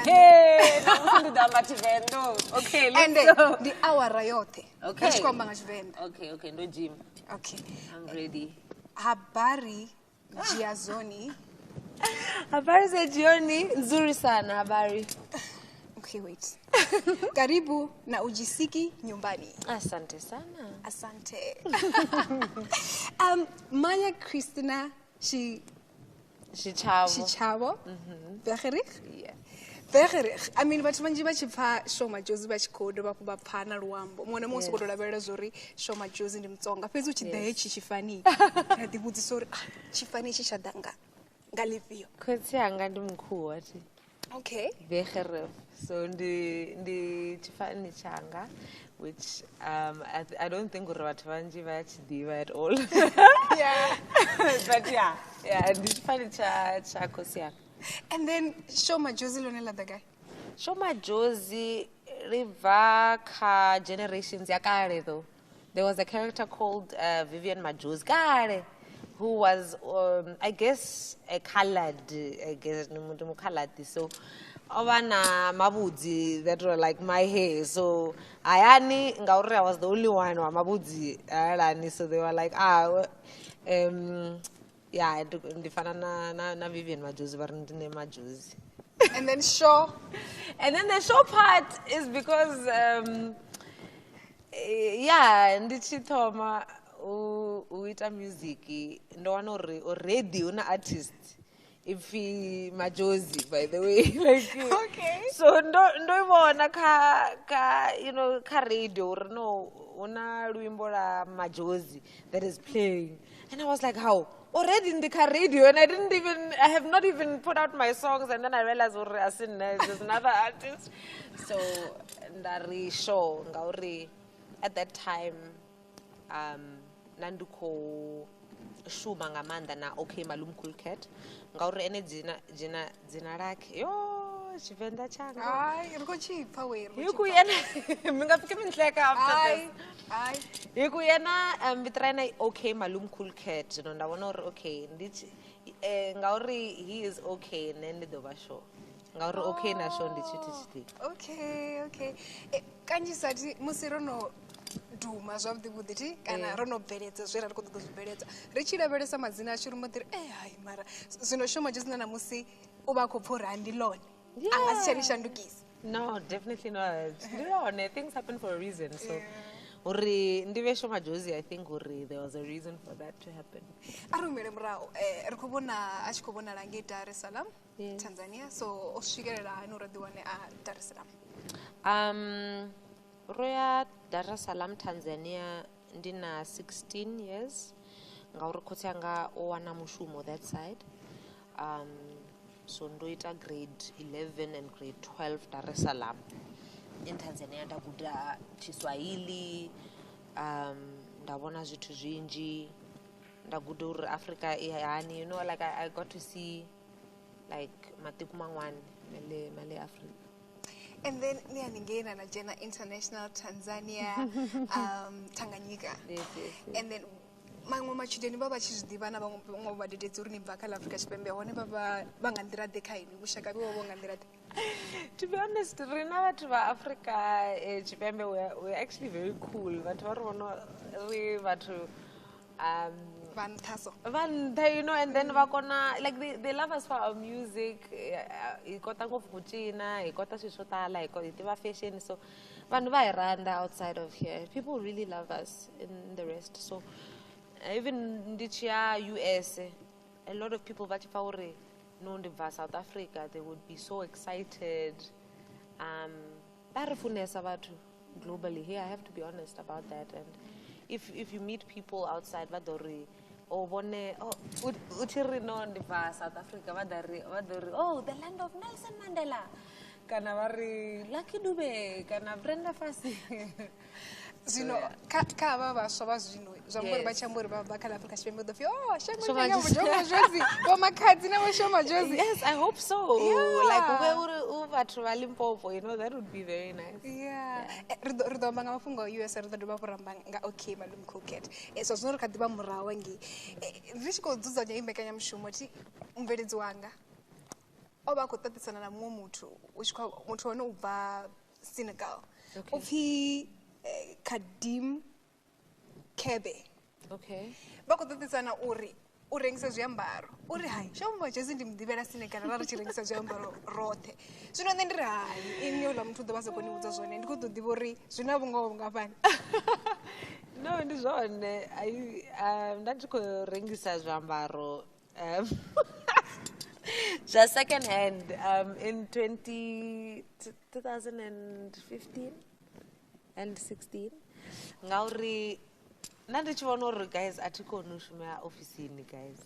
Hey, namusi ndi ḓo amba Tshivenḓa. Okay, let's Ende go. ndi awara yoṱhe. Okay. Ri tshi khou amba nga Tshivenḓa. Okay, ndo gym. Okay. I'm ready. Habari jiazoni. Habari za jioni, nzuri sana habari. Okay, wait. Karibu na ujisiki nyumbani. Asante sana. Asante. Maya Christina Shi Xichavo. Xichavo. Vegerich. Yeah. Vegerich. I mean, vhathu vhanzhi vha tshi pfa Sho Madjozi vha tshi khou dovha hafhu vha pfa na luambo. Muṅwe na muṅwe u sokou tou lavhelela zwa uri Sho Madjozi ndi Mutsonga. Fhedzi u tshi ḓa hetshi tshifani, ra ḓivhudzisa uri ah, tshifani itshi tsha ḓa nga ḽifhio. Khotsi anga ndi mukhuwa thi. Okay. Vegerich. So ndi tshifani tshanga, which I don't think uri vhathu vhanzhi vha tshi ḓivha at all. Yeah. But yeah, ndi tshifani tsha khotsi anga. And then Sho Madjozi ḽone ḽa ḓa gai? Sho Madjozi ri bva kha generations ya kale though. There was a character called Vivian Madjozi kale, who was, I guess, a colored, I guess, ndi mukhaladi. So, o vha na mavhudzi that were like my hair. So, hayani, ngauri I was the only one wa mavhudzi hayani. So they were like, yeah, ndi fana na Vivian Madjozi, vha ri ndi ne Madjozi. And then Sho. And then the show part is because, yeah, ndi tshi thoma u ita music, ndo wana uri already hu na artist ipfi Madjozi, by the way. Like, Okay. So ndo i vhona kha, you know, kha radio uri no, hu na luimbo lwa Madjozi that is playing. And I was like, how? Already in the car radio, and I didn't even, I have not even put out my songs, and then I realized, oh, there's another artist. So, ndari show, ngauri, at that time, nandi khou shuma nga maanḓa na Okay Malum Cool Cat, ngauri ene dzina lakhe, yo, Tshivenḓa tshanga. Ai, ri khou tshi pfa we, ri khou Hi ku tshi pfa. yena, mi nga fiki mi nhleka after Ai, this. ai. Hi ku yena, vito ra yena i Okay Malum Cool Cat, zwino nda vhona uri okay, ndi tshi, ngauri he is okay, nṋe ndi ḓo vha sure. Ngauri okay na sure ndi tshithu tshithihi. Okay, okay. Kanzhisa thi musi ro no duma zwavhuḓi vhuḓi thi, kana ro no bveledza zwe ra ri khou ṱoḓa zwi bveledza, ri tshi lavhelesa madzina ashu ri mbo ḓi ri, hai, mara zwino Sho Madjozi na ṋamusi u vha a khou pfa uri ha ndi ḽone. A nga si tsha ḽi shandukisa. No, definitely not. Ndi ḽone, things happen for a reason. So, uri ndi vhe Sho Madjozi, I think uri there was a reason for that to happen. A ri humele murahu, ri khou vhona a tshi khou vhonala ngei Dar es Salaam, Yes. Tanzania. So o swikelela hani uri a ḓi wane a Dar es Salaam? Ro ya Dar es Salaam, Tanzania ndi na 16 years, ngauri khotsi anga o wana mushumo that side. So ndo ita grade 11 and grade 12 Dar es Salaam. In Tanzania nda guda Tshiswahili, nda vhona zwithu zwinzhi, nda guda uri Africa i hani, you know, like I got to see like matiko man'wana male Africa. And then ni haningei na dzhena International Tanzania, Tanganyika. Yes, yes, yes. And then maṅwe matshudeni vha vha tshi zwi ḓivha na vhaṅwe vhadededzi uri ni bva kha ḽa Afrika Tshipembe, hone vha vha vha nga nḓila ḓe kha inwi, vhushaka vhu vha nga nḓila ḓe? To be honest, ri na vhathu vha Afrika Tshipembe, we are actually very cool. Vhathu vha ri vhona ri vhathu, vha nṱha so. Vha nṱha, you know, and then vha kona, like they love us for our music. Hi kota ngopfu ku cina, hi kota swilo swo tala, hi tiva fashion, so vanhu va hi rhandza outside of here. People really love us in the rest. So even ndi tshi ya US, a lot of people va tshi pfa uri no ndi bva South Africa, they would be so excited. Va ri funesa vhathu globally here, I have to be honest about that. And if you meet people outside, va ḓo ri, oh, vhone, oh, u tshi ri no ndi bva South Africa, va ḓo ri, va ḓo ri, oh, the land of Nelson Mandela. Kana va ri Lucky Dube, kana Brenda Fassie. Zwino, kha havha vhaswa vha zwino, zwa amba uri vha Yes. tshi amba uri vha bva kha ḽa Afrika Tshipembe, u ḓo pfi, oh, shango Sho ḽine nga Madjozi. vho Madjozi, vho Makhadzi na vho Sho Madjozi. Yes, I hope so. Yeah. Like, hu vhe uri u vhathu vha Limpopo, you know, that would be very nice. Yeah. Ri ḓo amba nga mafhungo a US, ri ḓo dovha hafhu ra amba nga Okay Malum Cool Cat. So zwino ri kha ḓi vha murahu hangei. Ri tshi khou dzudzanya iyi mbekanyamushumo, thi mubveledzi wanga. O vha khou ṱaṱisana na muṅwe muthu u tshi khou muthu wa hone u bva Senegal. U pfi Khadim Kebe. Okay. Vha khou ṱaṱisana uri u rengisa zwiambaro. Uri hai, Sho Madjozi ndi muḓivhela Senegal ra ri tshi rengisa zwiambaro roṱhe. Zwino nṋe ndi ri hai, ini houḽa muthu u ḓo vha sa koni u vhudza zwone, ndi khou ḓo ḓivha uri zwi na vhungoho vhungafhani. No, ndi zwone. Nda ndi khou rengisa zwiambaro zwa second hand in 2015 and 16. Ngauri nda ndi tshi vhona uri guys a thi koni u shuma ofisini guys,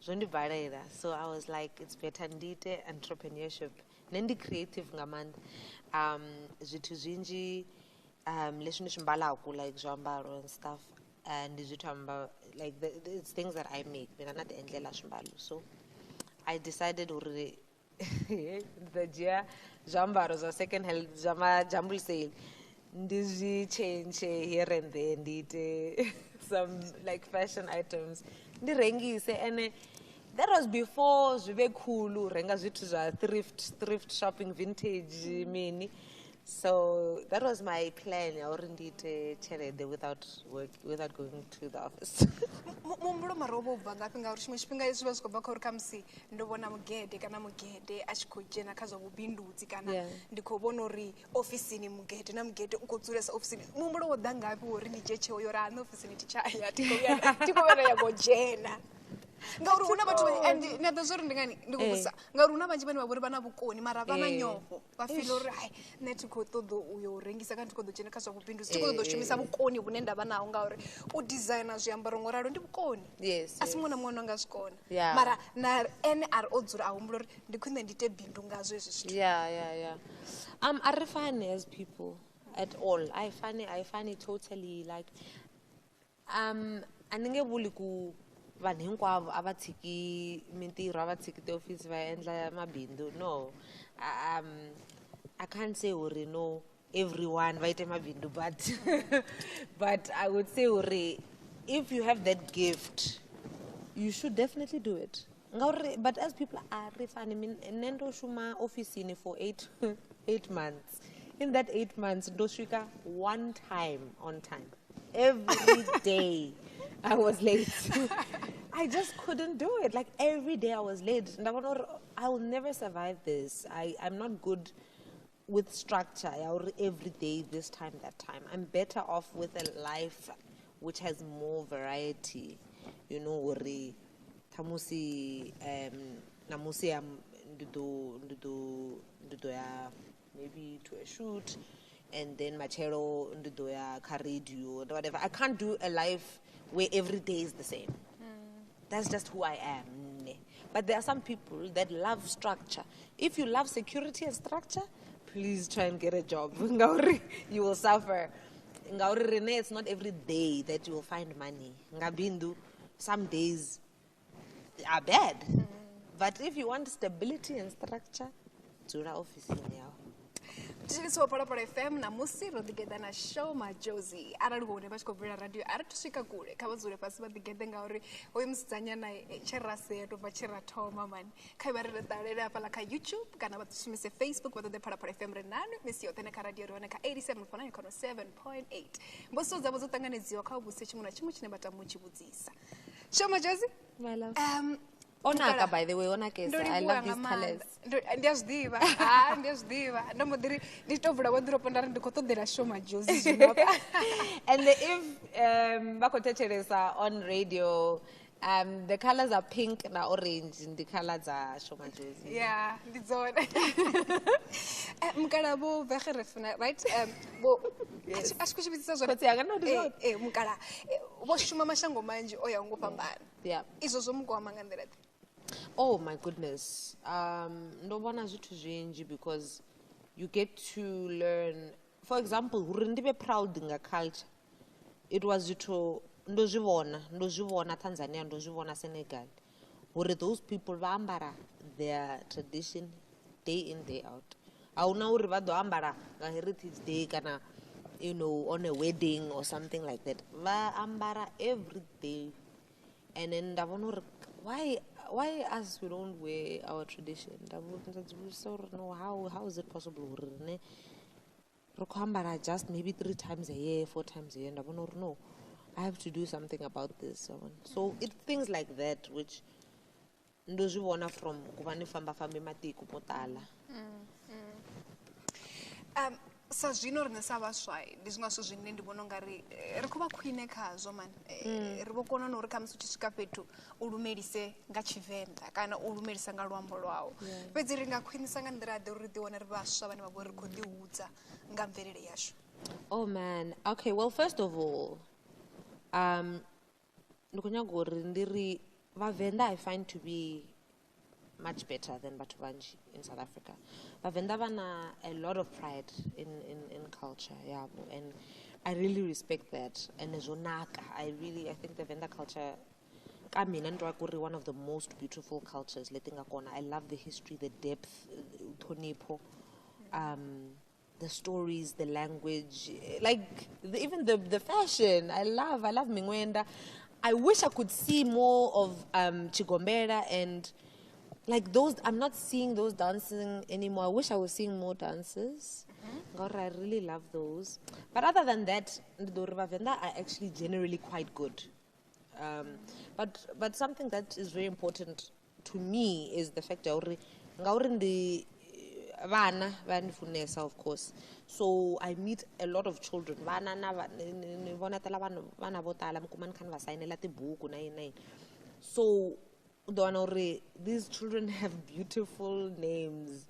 zwo ndi balela. So I was like, it's better ndi ite entrepreneurship. Nṋe ndi creative nga maanḓa. Zwithu zwinzhi leswi ni swi mbalaku like zwiambaro and stuff, ndi zwithu amba like it's things that I make. Mina na ti endlela swimbalo. So I decided uri ndi ḓo dzhia zwiambaro zwa second hand zwa ma jumble sale ndi zwi change here and there, ndi ite some like fashion items ndi rengise. Ene that was before zwi vhe cool u renga zwithu zwa thrift shopping, vintage mini. So that was my plan ya uri ndi ite tshelede without work, without going to the office. Muhumbulo mara wo vha u bva ngafhi? Ngauri tshiṅwe tshifhinga zwi vha zwi khou bva kha uri khamusi ndo vhona mugede kana mugede a tshi khou dzhena kha zwa vhubindudzi, kana ndi khou vhona uri ofisini mugede na mugede u khou dzulesa ofisini. Muhumbulo wo ḓa ngafhi wo uri ndi dzhie tsheo yo uri a nṋe ofisini thi tsha ya, thi khou vhuya, thi khou vhuya nda ya ngo dzhena? Ngauri hu na vhathu vhanzhi, and ni a ḓivha zwa uri ndi ngani ndi khou vhudzisa, ngauri hu na vhanzhi vhane vha vhori vha na vhukoni mara vha na nyofho, vha feel uri hai nṋe thi khou ṱoḓa u yo rengisa kana thi khou ḓo dzhena kha zwa vhubindudzi, thi khou ṱoḓa u shumisa vhukoni vhune nda vha naho, ngauri u designer zwiambaro ngo ralo ndi vhukoni. A si muṅwe na muṅwe no nga zwi kona. Mara na ene a ri o dzula a humbula uri ndi khwine ndi ite bindu ngazwo hezwi zwithu. Yeah. A ri fani as people at all. I fani totally. Like, a ni nge vuli ku vanhu hinkwavo a va tshiki mintirho, a va tshiki tiofisi va endla mabindzu. No. I can't say uri no everyone va ite mabindzu, but I would say uri if you have that gift, you should definitely do it. Ngauri, but as people are ri fani, nṋe ndo shuma ofisini for 8 months. In that 8 months, ndo swika one time on time. Every day I was late. I just couldn't do it. Like every day I was late. And I wonder, I will never survive this. I'm not good with structure. I will every day, this time, that time. I'm better off with a life which has more variety. You know, uri thamusi, namusi am ndudo ya maybe to a shoot, and then machero ndudo ya ka radio and whatever. I can't do a life where every day is the same. That's just who I am. But there are some people that love structure. If you love security and structure, please try and get a job. Ngauri, you will suffer. Ngauri rene, it's not every day that you will find money. Ngabindu, some days are bad. But if you want stability and structure, dzula ofisini yau. Thetshelesa wa Phalaphala FM na musi ro ḓigeḓa na Sho Madjozi. Arali hu hone vha tshi khou bvela radio, a ri thu swika kule, kha vha dzule fhasi vha ḓigeḓe ngauri hoyu musidzanyana tshe ra sea to bva tshe ra thoma mani. Kha vha ri ri ṱalele hafhaḽa kha YouTube kana vha shumise Facebook vha ṱoḓe Phalaphala FM ri nanu misi yoṱhe na kha radio ri hone kha 87.9 kana 7.8. Mbudziso dzavho dzo ṱanganedziwa kha vhuse tshiṅwe na tshiṅwe tshine vha tama u tshi vhudzisa. Sho Madjozi? My love. Onaka, by the way, onaka is, Ndo I livhuwa love nga these colors. maanḓa. Ndi a zwi ḓivha. Ha, ndi a zwi ḓivha. Ndo mbo ḓi ri ndi to vula wardrobe nda ri ndi khou ṱoḓela Sho Madjozi zwino. And if vha khou thetshelesa on radio, the colors are pink na orange, ndi color dza Sho Madjozi. Yeah, ndi dzone. Mukala vho Vegerefuna, right? Vho, Yes. a tshi khou tshi vhidzisa zwone. Khotsi anga, no, ndi zwone. Mukala, vho shuma mashango manzhi o yaho ngo fhambana. Yeah. Izwo zwo mu kwama nga nḓila ḓe? Oh my goodness. Ndo vhona zwithu zwinzhi because you get to learn. For example, uri ndi vhe proud nga culture. It was zwithu ndo zwi vhona, ndo zwi vhona Tanzania, ndo zwi vhona Senegal. Uri those people vha ambara their tradition day in, day out. A huna uri vha ḓo ambara nga Heritage Day kana, you know, on a wedding or something like that. Vha ambara every day. And then nda vhona uri Why us we don't wear our tradition? Nda dzi vhudzisa uri no, how is it possible uri rine ri khou ambara just maybe 3 times a year, 4 times a year? Nda vhona uri no, I have to do something about this. So it's things like that which ndo zwi vhona from ku va ni fambafambe matiko mo tala. Sa zwino rine sa vhaswa ndi zwiṅwe zwithu zwine ndi vhona ungari ri khou vha khwine khazwo mani. Ri vho kona na uri khamusi u tshi swika fhethu u lumelise nga Tshivenḓa kana u lumelisa nga luambo lwau. Fhedzi ri nga khwinisa nga nḓila ḓe uri ri ḓi wane ri vhaswa vhane vha vha uri ri khou ḓihudza nga mvelele yashu? Oh man, okay, well first of all, ndi khou nyaga uri ndi ri Vhavenḓa I find to be much better than batho banji in South Africa. Vhavenḓa vha na a lot of pride in culture yavho, and I really respect that. And zwo naka, I think the Venda culture ka mina ndi twa ku ri one of the most beautiful cultures leti nga kona. I love the history, the depth, ṱhonipho, the stories, the language, like even the fashion. I love Mingwenda. I wish I could see more of Tshigombela and like those. I'm not seeing those dancing anymore. I wish I was seeing more dances. God, I really love those. But other than that, the Vhavenda are actually generally quite good. But something that is very important to me is the fact that ngauri ndi vhana vha ndi funesa, of course. So I meet a lot of children. Vhana na ni vhona tala vhana vho tala, mi kuma ni kha ni va sayinela tibuku na yini na yini. So u ḓo wana uri these children have beautiful names,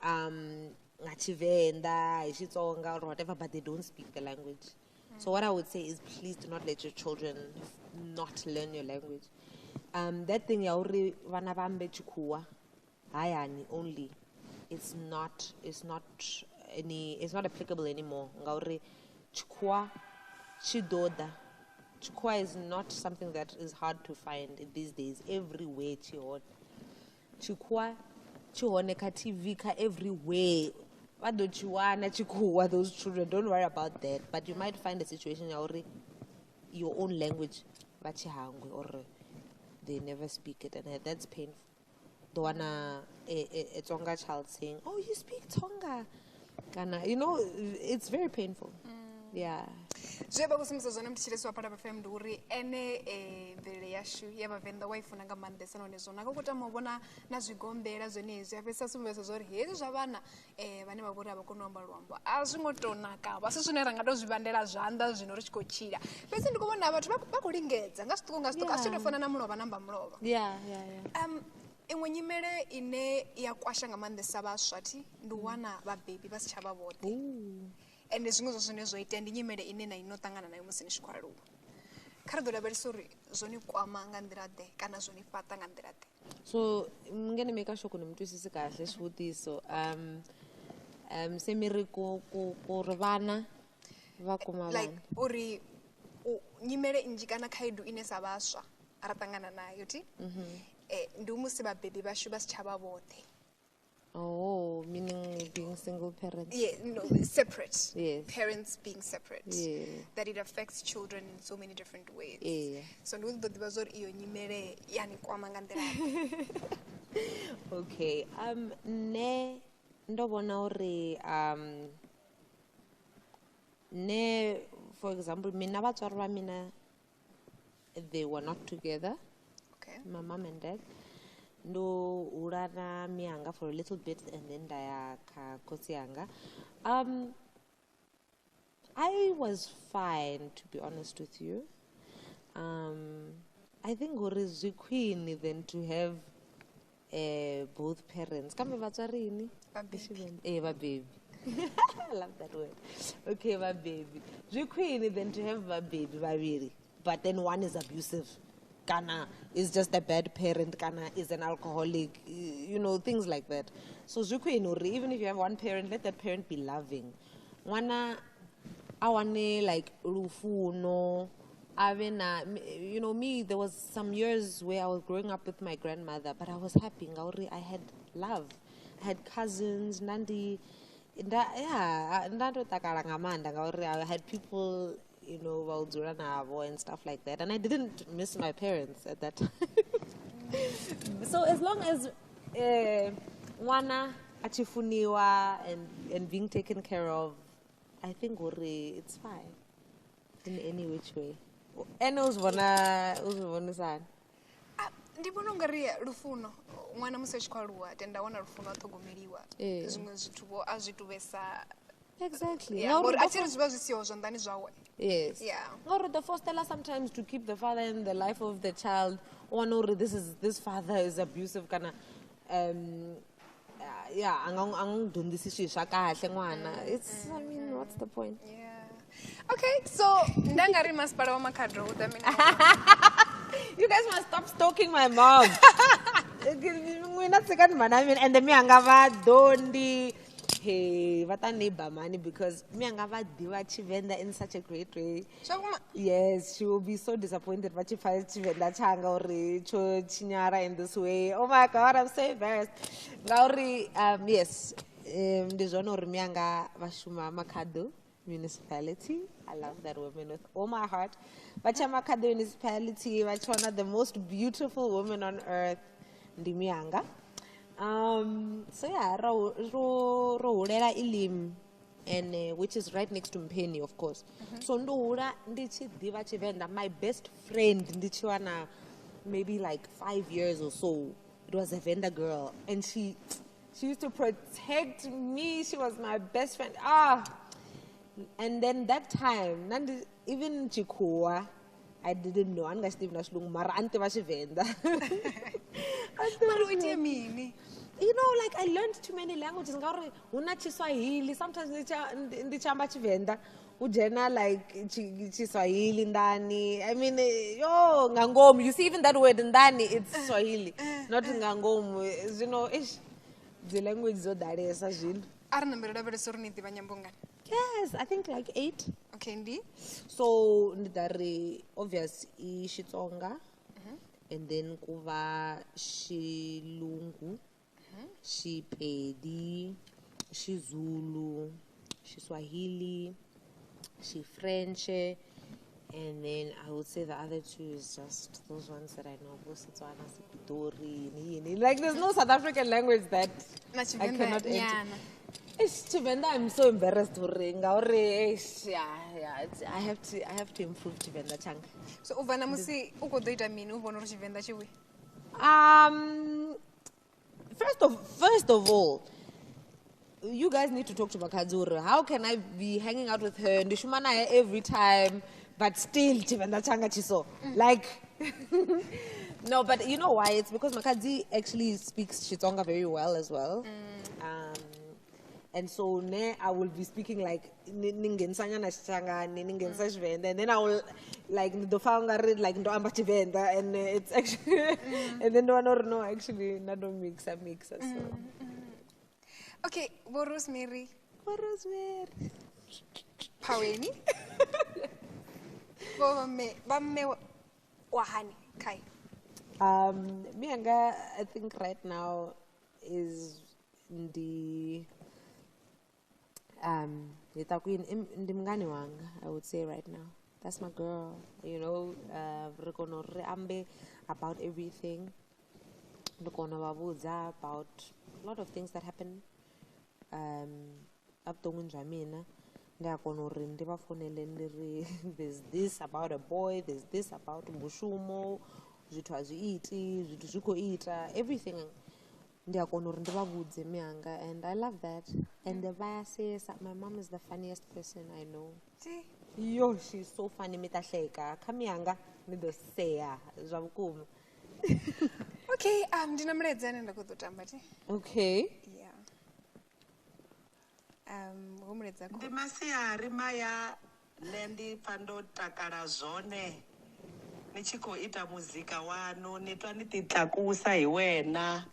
nga Tshivenḓa, hi Xitsonga or whatever, but they don't speak the language. So what I would say is, please do not let your children not learn your language. That thing ya uri vhana vha ambe tshikhuwa hayani only, it's not applicable anymore. Ngauri tshikhuwa tshi ḓo ḓa. Tshikhuwa is not something that is hard to find these days. Everywhere tshi hone. Tshikhuwa tshi hone kha TV, kha everywhere. Vha ḓo tshi wana tshikhuwa, those children, don't worry about that. But you might find a situation ya uri your own language vha tshi hangwe or they never speak it, and that's painful. The one a Tsonga child saying, oh, you speak Tsonga, kana, you know, it's very painful. Yeah. Zwe vha khou sumbedza zwone mthetshelesi wa Phalaphala FM ndi uri ene mvelele yashu ya Vhavenḓa wa i funa nga maanḓesa, nahone zwo naka. U khou tama u vhona na zwigombela zwenezwi, a fhedzisa sumbedzisa zwa uri hezwi zwa vhana vhane vha vha uri a vha koni u amba luambo a zwi ngo tou naka, vha si zwine ra nga tou zwi vhandela zwanḓa zwino ri tshi khou tshila. Fhedzi ndi khou vhona vhathu vha khou lingedza nga zwiṱuku nga zwiṱuku, a zwi tou fana na mulovha na mbamulovha. Iṅwe nyimele ine ya kwasha nga maanḓesa vhaswa thi ndi u wana vhabebi vha si tsha vha vhoṱhe. Ende zwiṅwe zwa zwine zwo itea ndi nyimele ine na ino ṱangana nayo musi ni tshi khou aluwa. Kha ri ḓo lavhelesa uri zwo ni kwama nga nḓila ḓe kana zwo ni fhaṱa nga nḓila ḓe. So mi nge ni make sure ku ni mi twisisi kahle xivutiso. Se mi ri ku ri vana va kuma vana. Like uri nyimele nnzhi kana khaedu ine sa vhaswa ra ṱangana nayo thi ndi musi vhabebi vhashu vha si tsha vha vhoṱhe. Oh, meaning being single parents? Yeah, no, separate. Yes. Parents being separate. Yeah. That it affects children in so many different ways. Yeah. So ndi ḓo ḓivha zwa uri iyo nyimele ya ni kwama nga nḓila. Okay. Ne ndo vhona uri ne for example mina vatswari va mina they were not together. Okay. My mom and dad. Ndo hula na mianga for a little bit and then ndaya ka khotsi yanga. I was fine, to be honest with you. I think uri zwi khwine than to have both parents. Kambe vatswari yini? Vabebi. Vabebi. I love that word. Okay, vabebi. Zwi khwine than to have vabebi vaviri, but then one is abusive. Kana is just a bad parent, kana is an alcoholic, you know, things like that. So even if you have one parent, let that parent be loving. Wana awane like lufuno, avena, you know, me, there was some years where I was growing up with my grandmother, but I was happy. Ngauri I had love. I had cousins, nandi, yeah, I had people, you know, and stuff like that. And I didn't miss my parents at that time. So as long as n'wana a tshi funiwa and being taken care of, I think uri it's fine in any which way. Ene u zwi vhona, u zwi vhonisa hani? Ah, ndi vhona ungari lufuno ṅwana musi a tshi khou aluwa tenda wana lufuno a ṱhogomeliwa, zwiṅwe zwithu vho a zwi tuvhesa. Exactly. Yeah, ngori a thi ri zwi vha zwi siho zwanḓani zwawe. Yes. Yeah. Ngauri the fostela sometimes to keep the father in the life of the child, u wana uri this father is abusive kana yeah, a nga a n'wi dyondzisi swilo swa kahle n'wana. It's, I mean, what's the point? Yeah. Okay, so nda nga ri masipala wa Makhado u ḓa mini? You guys must stop stalking my mom. N'wina tshikani mhana ya mina, ende mi nga va dondi. Hey, va ta ni ba mani because mi nga va diva Tshivenda in such a great way. Zwa vhukuma? Yes, she will be so disappointed va tshi pfa Tshivenda tshanga uri tsho tshinyala in this way. Oh my God, I'm so embarrassed. Ngauri, yes, ndi zwone uri mi anga va shuma Makhado municipality. I love that woman with all my heart. Va tshi ya Makhado municipality, va tshi vhona the most beautiful woman on earth, ndi miyanga. So yeah, ro hulela Elim, and which is right next to Mpheni, of course. So ndo hula ndi tshi ḓivha Tshivenda. My best friend ndi tshi wana maybe like 5 years or so. It was a Venda girl, and she used to protect me. She was my best friend. And then that time, nandi, even Chikhuwa, I didn't know. Anga tshi tivi na Xilungu, mara a ni tiva Tshivenda. Mara u ite mini? You know, like I learned too many languages. Ngauri hu na Tshiswahili, sometimes ndi tshi amba Tshivenda, hu dzhena like Tshiswahili ndani. I mean, yo, ngangomu. You see, even that word ndani, it's Swahili, not ngangomu. Zwino, ish, the language dzo ḓalesa zwino. A ri nambe ri lavhelesa uri ni ḓivha nyambo ngani? Yes, I think like 8. Okay, ndi? So, ndi ḓa ri, obvious, i Xitsonga, and then ku va Xilungu, Xipedi, Xizulu, Xiswahili, Xifrench, and then I would say the other two is just those ones that I know, bo Setswana, Sepitori, yini. Like there's no South African language that Na I Tshivenda cannot enter. nyana. Eish, Tshivenda, I'm so embarrassed uri ngauri, eish, yeah, yeah, it's, I have to improve Tshivenda changa. So u bva na musi u khou ḓo ita mini u vhona uri Tshivenda tshi vhuye? First of all, you guys need to talk to Makhadzi uri how can I be hanging out with her ndi shuma naye every time, but still Tshivenda changa tshi so. Like, no, but you know why? It's because Makhadzi actually speaks Xitsonga very well as well. And so ne, I will be speaking like ni ngenisanyana Xitsangani, ni ngenisa Tshivenda, and then I will like ndo fa nga ri like ndo amba Tshivenda, and it's actually and then ndo wana uri no, actually na ndo mixa, mixa, so. Okay, Vho Rosemary. Vho Rosemary. Phaweni. Vho vha mme wa hani kai? Me anga, I think right now is ndi, ni ta ku yini? Ndi mngani wanga, I would say right now. That's my girl, you know. Ri kona uri ri ambe about everything. Ndi kona vha vhudza about a lot of things that happen, evuton'wini bya mina. Ndi a kona uri ndi va fonele ndi ri there's this about a boy, there's this about mushumo, zwithu a zwi iti, zwithu zwi khou ita, everything. Ndi a kona uri ndi vha vhudze mianga, and I love that. And the vha sesa, my mom is the funniest person I know. Si. Yo, she's so funny, mi ta hleka. Kha mianga ni ḓo sea zwa vhukuma. Okay, ndi na mulaedza ane nda khou ḓo tamba thi. Okay. Yeah. Ho mulaedza Ndi masiari maya, nṋe ndi pfa ndo takala zwone. Ni tshi khou ita muzika wanu, ni twa ni ti tlakusa hi wena.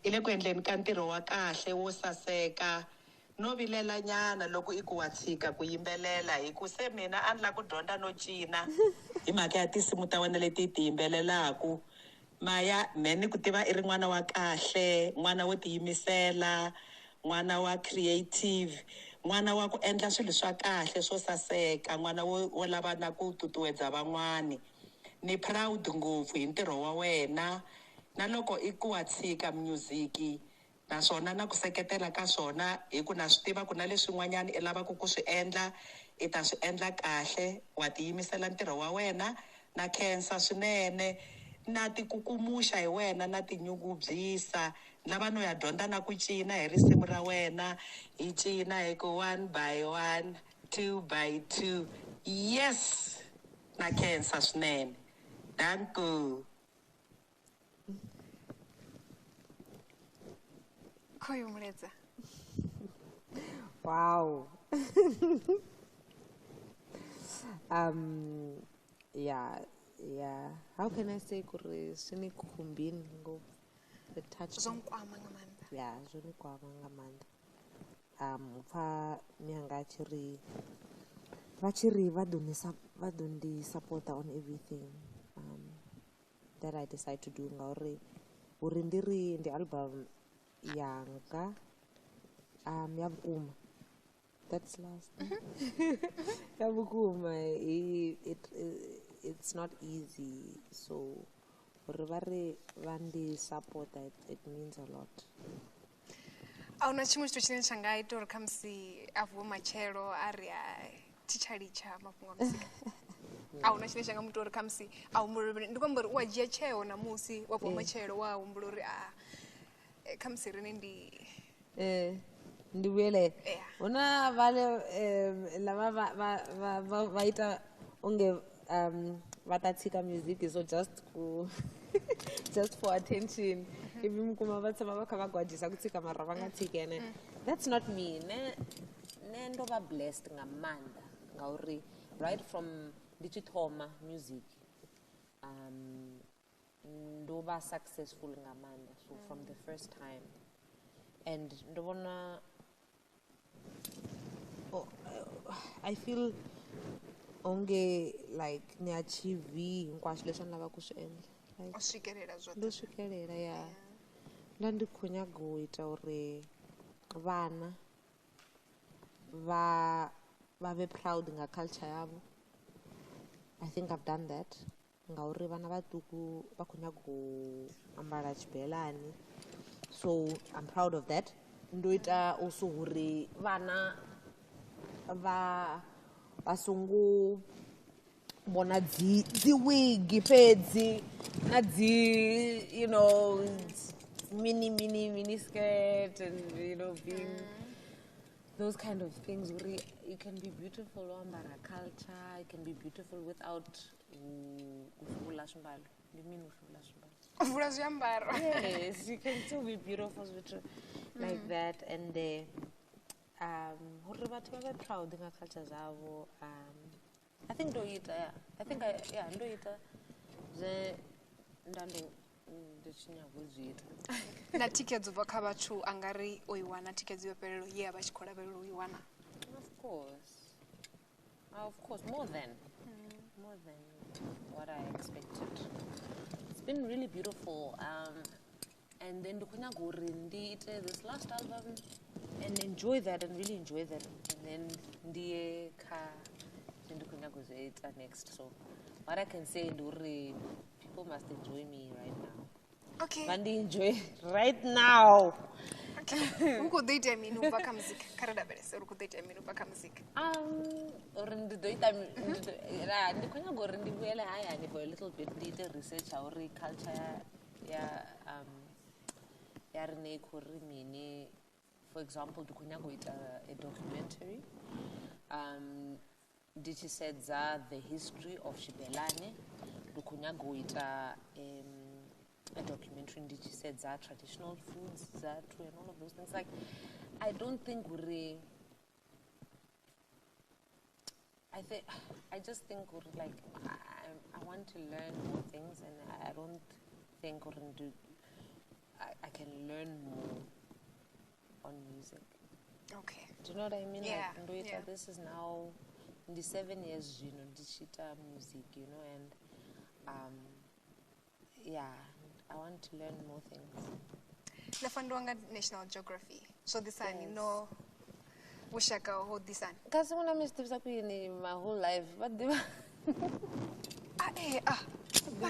I le ku endleni ka ntirho wa kahle wo saseka. No vilela nyana loko i ku wa tshika ku yimbelela, hi ku se mina a ni la ku dyondza no cina hi mhaka ya tinsimu ta wena leti ti yimbelelaku. Maya, mehe ni ku tiva i ri n'wana wa kahle, n'wana wo tiyimisela, n'wana wa creative, n'wana wa ku endla swilo swa kahle swo saseka, n'wana wo lava na ku tutuwedza van'wani. Ni proud ngopfu hi ntirho wa wena. Na loko i ku wa tshika music naswona na ku seketela ka swona hi ku na swi tiva ku na leswin'wanyana i lavaka ku swi endla i ta swi endla kahle wa tiyimisela ntirho wa wena na khensa swinene na tikukumuxa hi wena na tinyungubyisa lava no ya dyondza na ku cina hi risimu ra wena hi cina hi ku 1 by 1 2 by 2 yes na khensa swinene danko. Khoyu Mulaedza. Wow. Yeah. How can I say kuri swi ni khumbini ngopfu? It touched Zwo me. nkwama nga maanḓa. Yeah, zwo ni kwama nga maanḓa. Upfa mianga a tshi ri vha tshi ri vha ḓo ni vha ḓo ndi supporta on everything that I decide to do ngauri uri ndi ri ndi album yanga ya vhukuma. That's last. Ya vhukuma it's not easy, so uri vha ri vha ndi supporta it means a lot. A huna tshiṅwe tshithu tshine tsha nga ita uri khamusi a vuwe matshelo a ri a thi tsha litsha mafhungo a muzika. A huna tshine tsha nga muita uri khamusi a humbule uri ndi khou amba uri u a dzhia tsheo namusi wa vuwa matshelo wa humbula uri a khamusi rine ndi Ndi vhuyele. Yeah. Huna vhale lava va ita onge va ta tshika music so just ku just for attention. Ivi mi kuma va tshama va kha va gwajisa ku tshika mara va nga tshiki ene. That's not me. Ne ndo va blessed nga maanḓa ngauri right from ndi tshi thoma music ndo vha successful nga maanḓa, so from the first time. And ndo vhona I feel onge like ni achieve hinkwaswo leswi a ni lavaka ku swi endla. Like, u swikelela zwoṱhe. Ndo swikelela, ya. Nda ndi khou nyaga u ita uri vhana vha vhe proud nga culture yavho. I think I've done that. Ngauri vhana vhaṱuku vha khou nyaga u ambara tshibelani, so I'm proud of that. Ndo ita also uri vhana vha songo vhona dzi wig fhedzi na dzi, you know, mini mini mini skirt and, you know, being those kind of things. Uri you can be beautiful wo ambara culture, you can be beautiful without u hluvula swimbalo. Ndi mini u hluvula swimbalo? U vula zwiambaro. Yes, you can still be beautiful zwithu like that. And uri vhathu vha vhe proud nga culture dzavho. I think ndo ita, yeah. I think I, yeah, ndo ita zwe nda ndo ndi tshi nyaga u zwi ita. Na thikhedzo bva kha vhathu a nga ri o i wana thikhedzo yo fhelelaho ye a vha tshi khou lavhelela u i wana. Of course. Of course, more than what I expected. It's been really beautiful. And then ndi khou nyaga uri ndi ite this last album and enjoy that and really enjoy that. And then ndi ye kha ndi khou nyaga u zwi ita next. So what I can say ndi uri people must enjoy me right now. Okay. Vha ndi enjoy right now. Okay. U khou ḓo itea mini u bva kha muzika? Kha ri lavhelese uri u khou ḓo itea mini u bva kha muzika. Uri ndi ḓo ita ndi khou nyaga uri ndi vhuyele hayani for a little bit, ndi ite research ya uri culture ya riṋe i khou ri mini. For example, ndi khou nyaga u ita a documentary ndi tshi sedza the history of Xibelani. Ndi khou nyaga u ita a documentary ndi tshi sedza traditional foods dzathu and all of those things. Like, I don't think uri I just think uri like I want to learn more things, and I don't think uri I can learn more on music. Okay. Do you know what I mean? Yeah, Like, ndo ita, yeah. this is now ndi 7 years zwino ndi tshi ita music, you know, and yeah, I want to learn more things. Na fandiwa nga National Geography. Zwo ḓisani Yes. no vhushaka ho ḓisani? Kasi n'wina mi swi tivisa ku yini my whole life va tiva. Ah, eh, ah.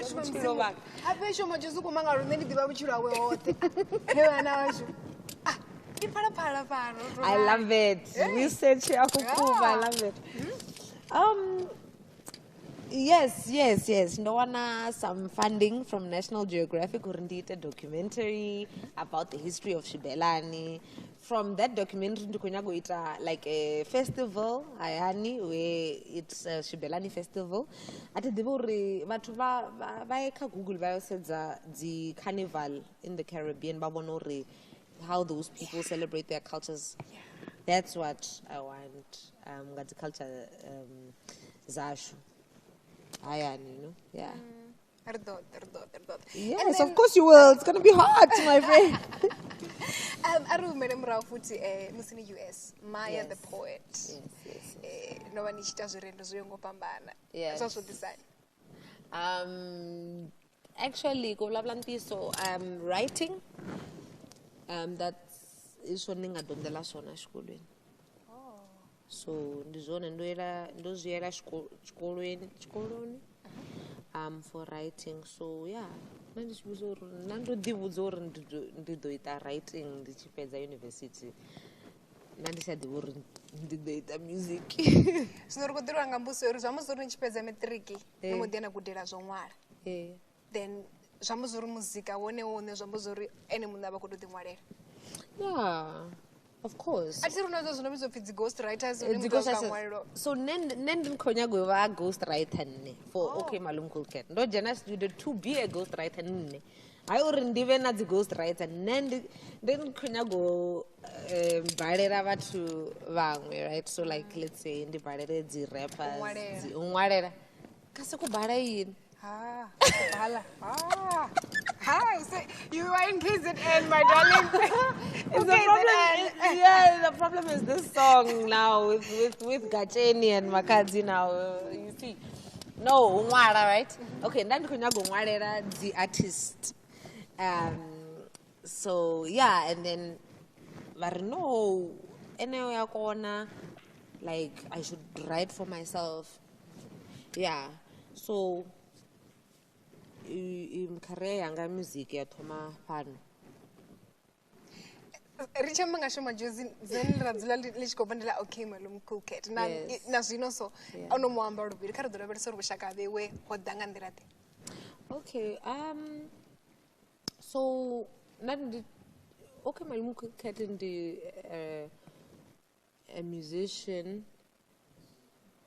ḓivha vhutshilo vhanga. Habe Sho Madjozi ku mangalo nṋe ndi ḓivha vhutshilo hawe hoṱhe. He vhana vhashu. Ah, ndi phalaphala fhano. I love it. Research ya kukuma, I love it. Yes. Ndo wana some funding from National Geographic uri ndi ite documentary about the history of Xibelani. From that documentary ndi khou nyaga u ita like a festival hayani where it's a Xibelani festival. A thi ḓivhi uri vhathu vha ye kha Google vha yo sedza dzi carnival in the Caribbean vha vhona uri how those people celebrate their cultures. That's what I want nga dzi culture zashu. Hayani, you know? Yeah. Ri ḓo ḓa, ri ḓo ḓa, ri ḓo ḓa. Yes, of course you will. It's going to be hot, my friend. A ri humele murahu futhi musi ni US, Maya the poet. Yes. No vha ni tshi ita zwirendo zwo yaho nga u fhambana. Yes. Zwa zwo ḓisani? Actually, ku vulavula ntiyiso, writing, that's i swona ni nga dyondzela swona exikolweni. So ndi zwone ndo yela, ndo zwi yela tshikolweni, tshikoloni, for writing. So yeah, nṋe ndi tshi vhudza uri, nṋe ndo ḓi vhudza uri ndi ḓo ita writing ndi tshi fhedza university. Nṋe ndi sa ḓivhi uri ndi ḓo ita music. Zwino ri khou ḓirwa nga mbudziso uri zwa musi uri ni tshi fhedza matric, ni mbo ḓi ya na gudela zwo ṅwala. Then zwa musi uri muzika wone wone zwa musi uri ene muṋe a vha khou tou ḓi ṅwalela. Yeah, of course. A thi ri na zwo no vhidzwa upfi dzi ghost writers, hune Dzi muthu a ghost swika writers. ṅwalelwa. So nṋe ndi khou nyaga u vha ghost writer nṋe for Okay Malome Cool Cat. Ndo dzhena studio to be a ghost writer nṋe. Hayi uri ndi vhe na dzi ghost writer nṋe ndi khou nyaga u balela vhathu vhaṅwe, right? So like let's say ndi balele dzi rappers, U ṅwalela. dzi u ṅwalela. Kasi ku bala yini? Ha, bala. Ha. Ha, so you are in KZN, my darling. It's the problem. Yeah, the problem is this song now with Gatsheni and Makhadzi now. You see, no, ṅwala, right? Okay, nda ndi khou nyaga u ṅwalela dzi artist. So yeah, and then vha ri no, eneo ya kona, like I should write for myself. Yeah, so career yanga music ya thoma fhano. Ri tshi amba nga Sho Madjozi, dzina ḽine ra dzula ḽi tshi khou bva ndi ḽa Okay Malome Cool Cat. Na Yes. na zwino so, Yeah. o no mu amba luvhili, kha ri ḓo lavhelesa uri vhushaka ha vheiwe ho ḓa nga nḓila ḓe. Okay, so nna ndi Okay Malome Cool Cat ndi a musician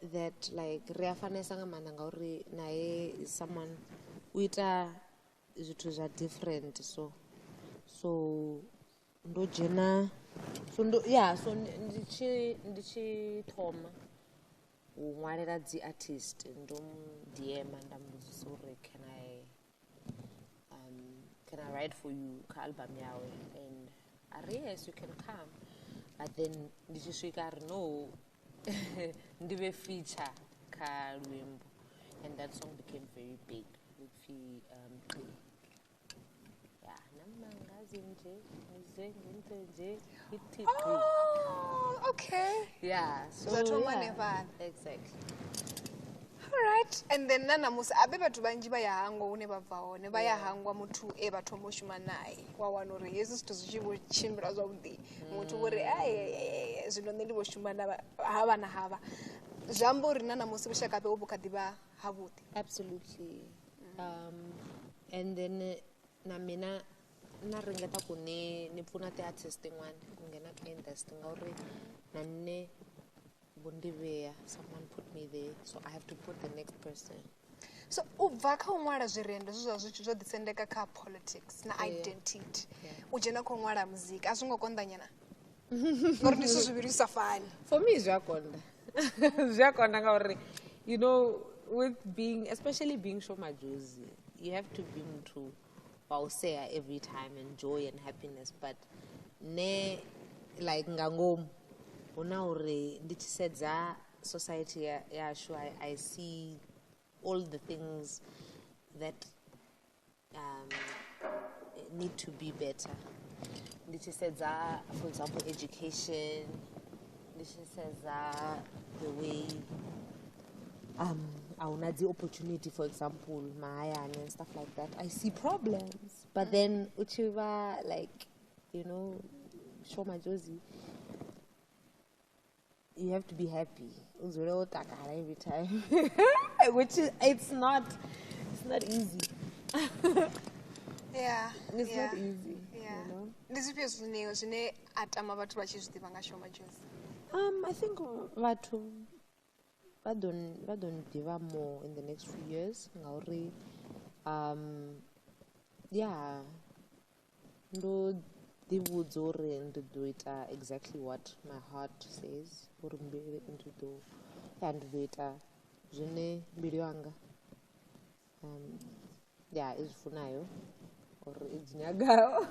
that like ri a fanesa nga maanḓa ngauri naye is someone u ita zwithu zwa different, so ndo dzhena, so ndo, yeah, so ndi tshi thoma u ṅwalela dzi artist, ndo mu DM nda mbudzisa uri can I write for you kha album yawe, and a ri yes, you can come. But then ndi tshi swika a ri no, ndi vhe feature kha luimbo, and that song became very big. Lupfi, Qi. Yeah, namangazi nje, ngize ngenze nje, ithi qi. Oh, okay. Yeah, so Zwa thoma yeah. hanefhaḽa. Exactly. All right. And then na ṋamusi abe vhathu vhanzhi vha ya hangwa hune vha bva hone, vha ya hangwa muthu e vha thoma u shuma naye. Wa wana uri hezwi zwithu zwi tshi vho tshimbila zwavhuḓi, muthu vho ri, ai, ai, ai, ai, zwino nṋe ndi vho shuma na havha na havha. Zwi amba uri na ṋamusi vhushaka vhu kha ḓi vha havhuḓi. Absolutely. And then na mina na ringeta ku ni pfuna ti-artist tin'wana ku nghena ka industry ngauri na nṋe vho ndi vhea, someone put me there, so I have to put the next person. So u bva kha u ṅwala zwirendo zwe zwa zwi tshi zwo ḓisendeka kha politics na identity, u dzhena kha u ṅwala muzika, a zwi ngo konḓa nyana? Ngauri ndi zwithu zwivhili zwi sa fani. For me zwi a konḓa. Zwi a konḓa ngauri, you know, with being, especially being Sho Madjozi, you have to be muthu wa u sea every time and joy and happiness. But ne, like nga ngomu, hu na uri ndi tshi sedza society yashu, I see all the things that need to be better. Ndi tshi sedza, for example, education, ndi tshi sedza the way A huna dzi opportunity, for example, mahayani and stuff like that. I see problems, but then u tshi vha like, you know, Sho Madjozi, you have to be happy. U dzule wo takala every time, which is it's not easy. Yeah. It's yeah. not easy. Yeah. You know? Ndi zwifhio zwine a tama vhathu vha tshi zwi ḓivha nga Sho Madjozi? I think vhathu vha ḓo ḓivha more in the next few years ngauri yeah, ndo ḓivhudza uri ndi ḓo ita exactly what my heart says, uri ndi ḓo ita zwine mbilu yanga yeah, i zwi funayo or i zwi nyagaho.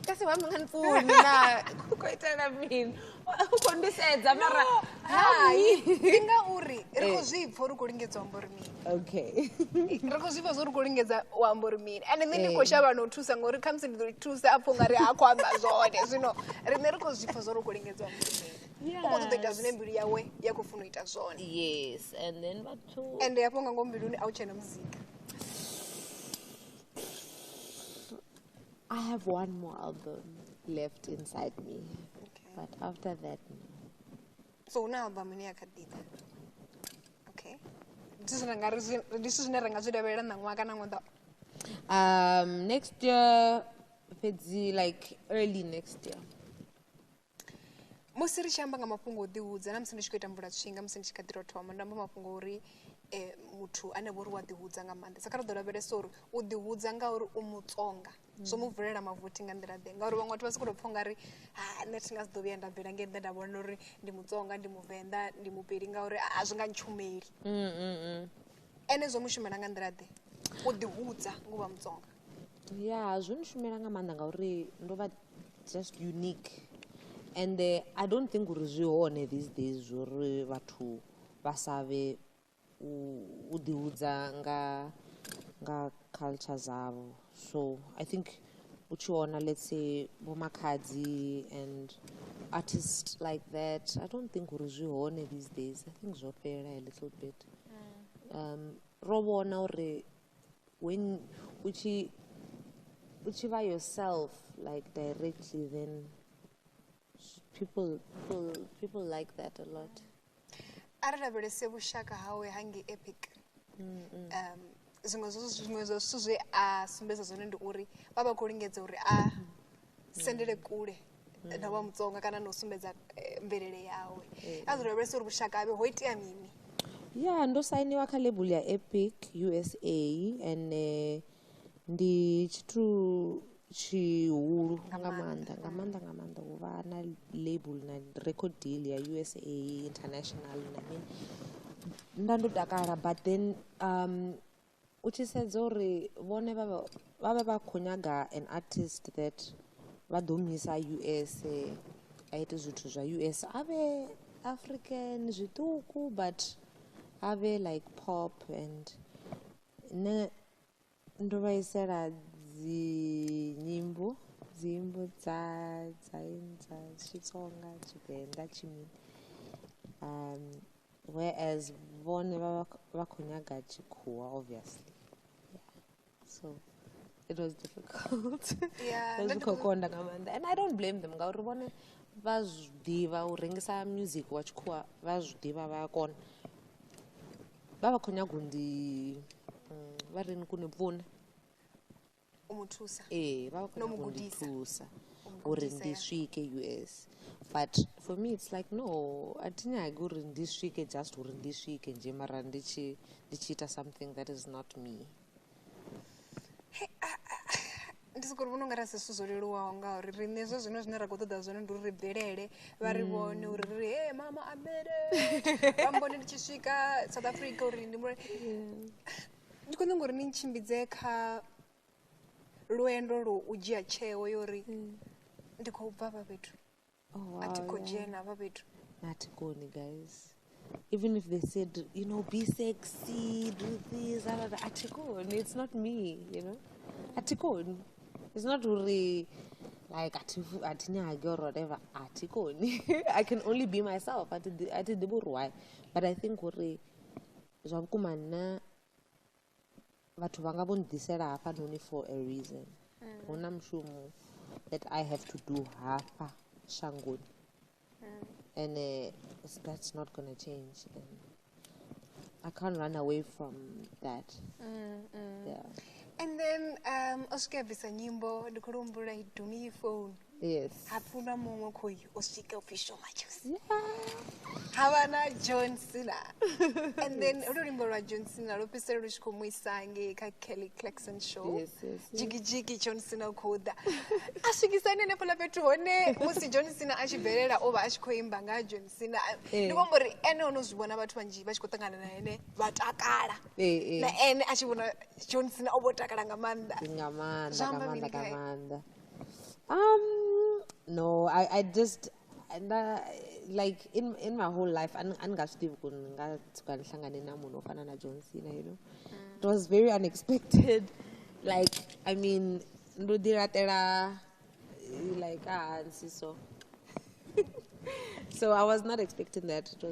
Kasi wa nga npfuni na u khou itela mini? U khou ndisedza mara Hai, ndi ngauri ri khou zwi pfha uri u khou lingedza u amba uri mini. Okay. Ri khou zwi pfha zwo uri u khou lingedza u amba uri mini. Ende nṋe ndi khou shavha na u thusa ngori khamusi ndi ḓo thusa a pfha ungari ha khou amba zwone. Zwino riṋe ri khou zwi pfha zwo uri u khou lingedza u amba uri mini. U khou ṱoḓa u ita zwine mbilu yawe ya khou funa u ita zwone. Yes, and then vhathu Ende hafho nga ngomu mbiluni a u tshena muzika. I have one more album left inside me. Okay. But after that, no. So huna album ine ya kha ḓi ḓa. Okay. Ndi zwithu zwine ra nga zwi lavhelela ṋaṅwaha kana ṅwaha? Next year, fhedzi like early next year. Musi ri tshi amba nga mafhungo o ḓihudza na musi ndi tshi khou ita mvula tswinga musi ndi tshi kha ḓi tou thoma ndo amba mafhungo uri muthu ane vho ri wa ḓihudza nga maanḓa. Sa kha ri ḓo lavhelesa uri u ḓihudza ngauri u mutsonga zwo mu vulela mavothi nga nḓila ḓe, ngauri vhaṅwe vhathu vha sokou tou pfha ungari ha nṋe thi nga si ḓo vhuya nda bvela ngei nnḓa nda vhona uri ndi mutsonga, ndi muvenḓa, ndi mupeli ngauri a zwi nga ntshumeli. Ene zwo mu shumela nga nḓila ḓe u ḓihudza ngo vha mutsonga? Yeah, zwo nshumela nga maanḓa ngauri ndo vha just unique. And I don't think uri zwi hone these days uri vhathu vha sa vhe u ḓihudza nga culture dzavho. So I think u tshi vhona, let's say, vho Makhadzi and artists like that, I don't think uri zwi hone these days. I think zwo fhela a little bit. Ro vhona uri when u tshi vha yourself like directly, then people like that a lot. A ri lavhelese vhushaka hawe hangei Epic. Zwiṅwe zwa zwithu zwe a sumbedza zwone ndi uri vha vha khou lingedza uri a sendele kule na vha mutsonga kana na u sumbedza mvelele yawe. A ḓo lavhelesa uri vhushaka habe ho itea mini. Yeah, ndo sainiwa kha label ya Epic USA and ndi tshithu tshihulu nga maanḓa u vha na label na record deal ya USA international na mini. Nda ndo takala, but then u tshi sedza uri vhone vha vha khou nyaga an artist that vha ḓo misa US a ite zwithu zwa US, a vhe African zwiṱuku but a vhe like pop. And nṋe ndo vhaisela dzinyimbo dza Xitsonga, Tshivenḓa, tshimini, whereas vhone vha khou nyaga tshikhuwa obviously. Yeah. So it was difficult. Yeah, zwi khou konḓa nga maanḓa, and I don't blame them ngauri vhone vha zwi ḓivha u rengisa music wa tshikhuwa, vha zwi ḓivha, vha a kona. Vha khou nyaga u ndi vha ri ni kune pfuna u mu thusa. Vha khou nyaga u ndi thusa uri ndi swike US, but for me it's like no, a thi nyagi uri ndi swike just uri ndi swike nje mara ndi tshi ita something that is not me. Ndi soko ri vhona ungari a si zwithu zwo leluwaho ngauri riṋe zwa zwino zwine ra khou ṱoḓa zwone ndi uri ri bvelele, vha ri vhone uri ri ri hey mama I made it, vha mbone ndi tshi swika South Africa uri ndi ndi khou nyanga uri ni ntshimbidze kha lwendo lwo u dzhia tsheo yo uri ndi khou bva hafha fhethu, a thi khou dzhena hafha fhethu. A thi koni guys. Even if they said, you know, be sexy, do this, a thi koni. It's not me, you know. A thi koni. It's not really like a thi nyagi or whatever. A thi koni. I can only be myself. A thi ḓivhi uri why, but I think uri zwa vhukuma nṋe vhathu vha nga vho nḓisela hafhanoni for a reason. Hu na mushumo that I have to do hafha shangoni. And that's not gonna change. And I can't run away from that. Yeah. And then o swika bvisa nyimbo, ndi khou humbula i dumi phone. Yes. Hapfi na muṅwe khoyu o swika upfi Sho Madjozi. Ha vha na John Cena. And then holu luimbo lwa John Cena lwo fhedzisela lu tshi khou mu isa ngei kha Kelly Clarkson show. Yes. Jigi jigi John Cena u khou ḓa. A swikisani hanefhaḽa fhethu hone musi John Cena a tshi bvelela o vha a tshi khou imba nga John Cena. Ndi khou amba uri ene o no zwi vhona vhathu vhanzhi vha tshi khou ṱangana na ene vha takala. Na ene a tshi vhona John Cena o vho takala nga maanḓa. Nga maanḓa, Zwi nga amba maanḓa, mini nga khae? maanḓa. No, I just, and, like in my whole life, a ni nga swi tivi ku ni nga tshuka ni hlangane na munhu wo fana na John Cena, you know. It was very unexpected. Like, I mean, ndo ḓi laṱela, like, hansi, so. So I was not expecting that. It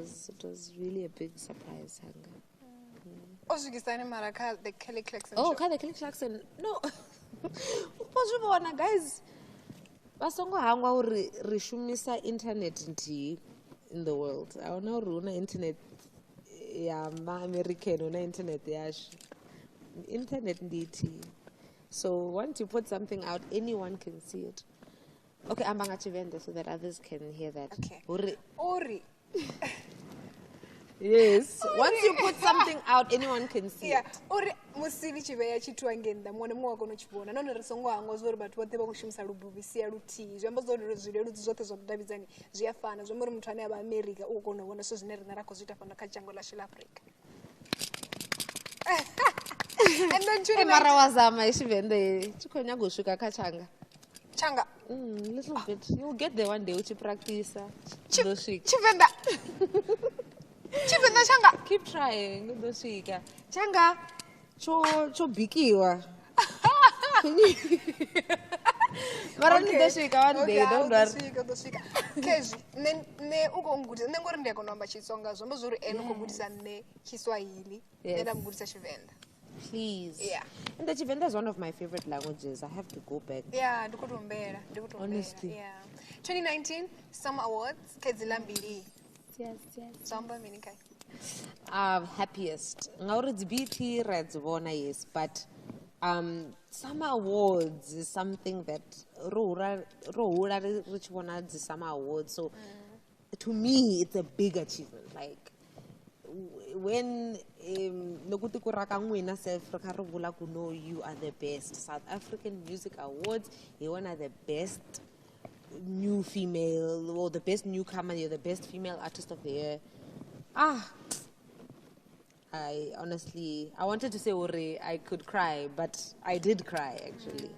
was really a big surprise, hanga. O swikisani mara kha the Kelly Clarkson Oh, show? kha the Kelly Clarkson. No. Vho zwi vhona, guys. Vha songo hangwa uri ri shumisa internet nthihi in the world. A huna uri huna internet ya ma-American, huna internet yashu. Internet ndi nthihi. So once you put something out, anyone can see it. Okay, amba nga Tshivenda so that others can hear that. Okay. Uri, Uri. Yes. Once you put something out, anyone can see Yeah. it. Uri musi ni tshi vhea tshithu hangei nnḓa, muṅwe na muṅwe wa kona u tshi vhona. Nahone ri songo hangwa zwa uri vhathu vhoṱhe vha khou shumisa lubuvhisia luthihi. Zwi amba zwa uri zwileludzi zwoṱhe zwa vhudavhidzani zwi a fana. Zwi amba uri muthu ane a vha America u kona u vhona zwithu zwine riṋe ra khou zwi ita fhano kha dzhango ḽashu ḽa Afrika. And then Hey, mara wa zama i Tshivenda, tshi khou nyaga u swika kha tshanga. Tshanga. Little bit. You'll get there one day u tshi practice. Ḓo swika. Tshivenda. Tshivenda tshanga. Keep trying, ḓo swika. Tshanga tsho bikiwa. Mara ni ḓo swika one day, don't worry. Ḓo swika. Khezwi nṋe u khou ngudisa, nṋe ngori ndi a kona u amba Xitsonga, zwi amba zwa uri ene u khou gudisa nṋe Tshiswahili, nṋe nda mu gudisa Tshivenda. Please. Yeah. And the Tshivenda is one of my favorite languages. I have to go back. Yeah, ndi khou tou humbela, ndi khou tou humbela. Honestly. Yeah. 2019 Summer Awards khedzi ḽa mbili. Yes, yes. Zwi amba mini khae? Happiest. Ngauri dzi BET ra dzi vhona, yes, but Summer Awards is something that ro hula ri tshi vhona dzi Summer Awards. So to me it's a big achievement. Like when loko tiko ra ka n'wina self ri kha ri vula ku no, you are the best. South African Music Awards, you one of the best new female or the best newcomer, you're the best female artist of the year. I honestly, I wanted to say uri I could cry, but I did cry actually.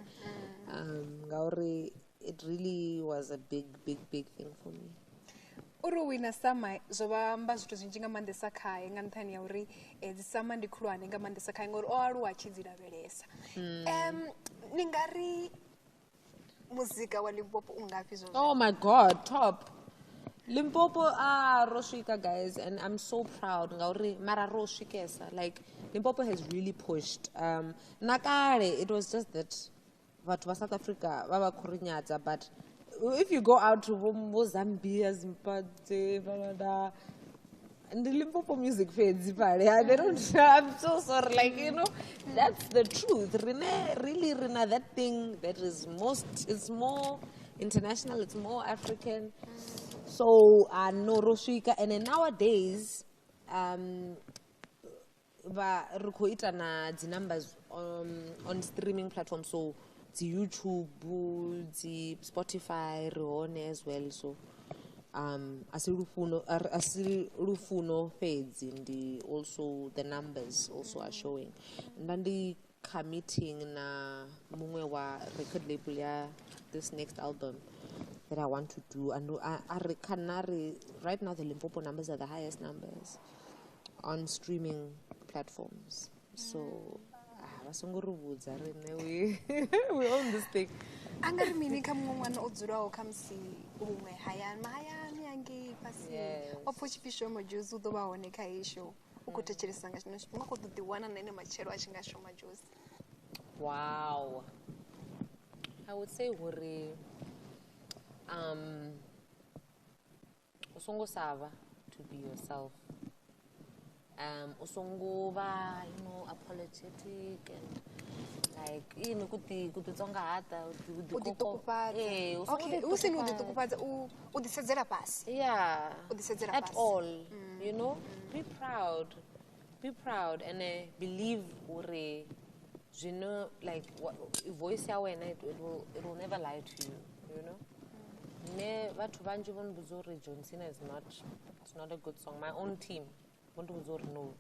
Ngauri it really was a big, big, big thing for me. Uri wina Sama zwo vha amba zwithu zwinzhi nga maanḓesa khae nga nṱhani ya uri dzi Sama ndi khulwane nga maanḓesa khae ngori o aluwa a tshi dzi lavhelesa. Ni nga ri muzika wa Limpopo u ngafhi zwo? Oh my God, top. Limpopo, ro swika, guys, and I'm so proud. Ngauri mara ro swikesa. Like Limpopo has really pushed. Nakale, it was just that vhathu vha South Africa vha vha khou ri nyadza, but if you go out to Zambia, Zimbabwe, blah, and the Limpopo music fades, they don't. I'm so sorry, like, you know, that's the truth. Rine, really, Rina, that thing that is most, it's more international, it's more African. So, no, Roswika, and then nowadays, va ri khou ita na dzi numbers on streaming platforms, so dzi YouTube, dzi Spotify, ri hone as well. So a si lufuno fhedzi, ndi also the numbers also are showing. Nda ndi kha meeting na muṅwe wa record label ya this next album that I want to do, and right now the Limpopo numbers are the highest numbers on streaming platforms. So we own this thing. Anga ri mini kha muṅwe ṅwana o dzulaho kha musi huṅwe hayani mahayani hangei fhasi o pfha tshipfi Sho Madjozi u ḓo vha hone kha heyi show. U khou thetshelesa nga tshino tshifhinga, u khou ḓo ḓiwana na ene matshelo a tshi nga Sho Madjozi. Wow. I would say hore u songo sava to be yourself. U songo va, apologetic and like ini ku ti ku titsongahata, u U ḓiṱukufhadza. Eh, u songo Okay, hu si ni u ḓiṱukufhadza. ḓiṱukufhadza, u ḓisedzela fhasi. Yeah. U ḓisedzela At fhasi. all, you know? Be proud. Be proud and believe hore zwino like voice ya wena it will never lie to you, you know? Ne vhathu vhanzhi vho mmbudza uri John Cena is not, it's not a good song. My own team vho ndivhudza uri no,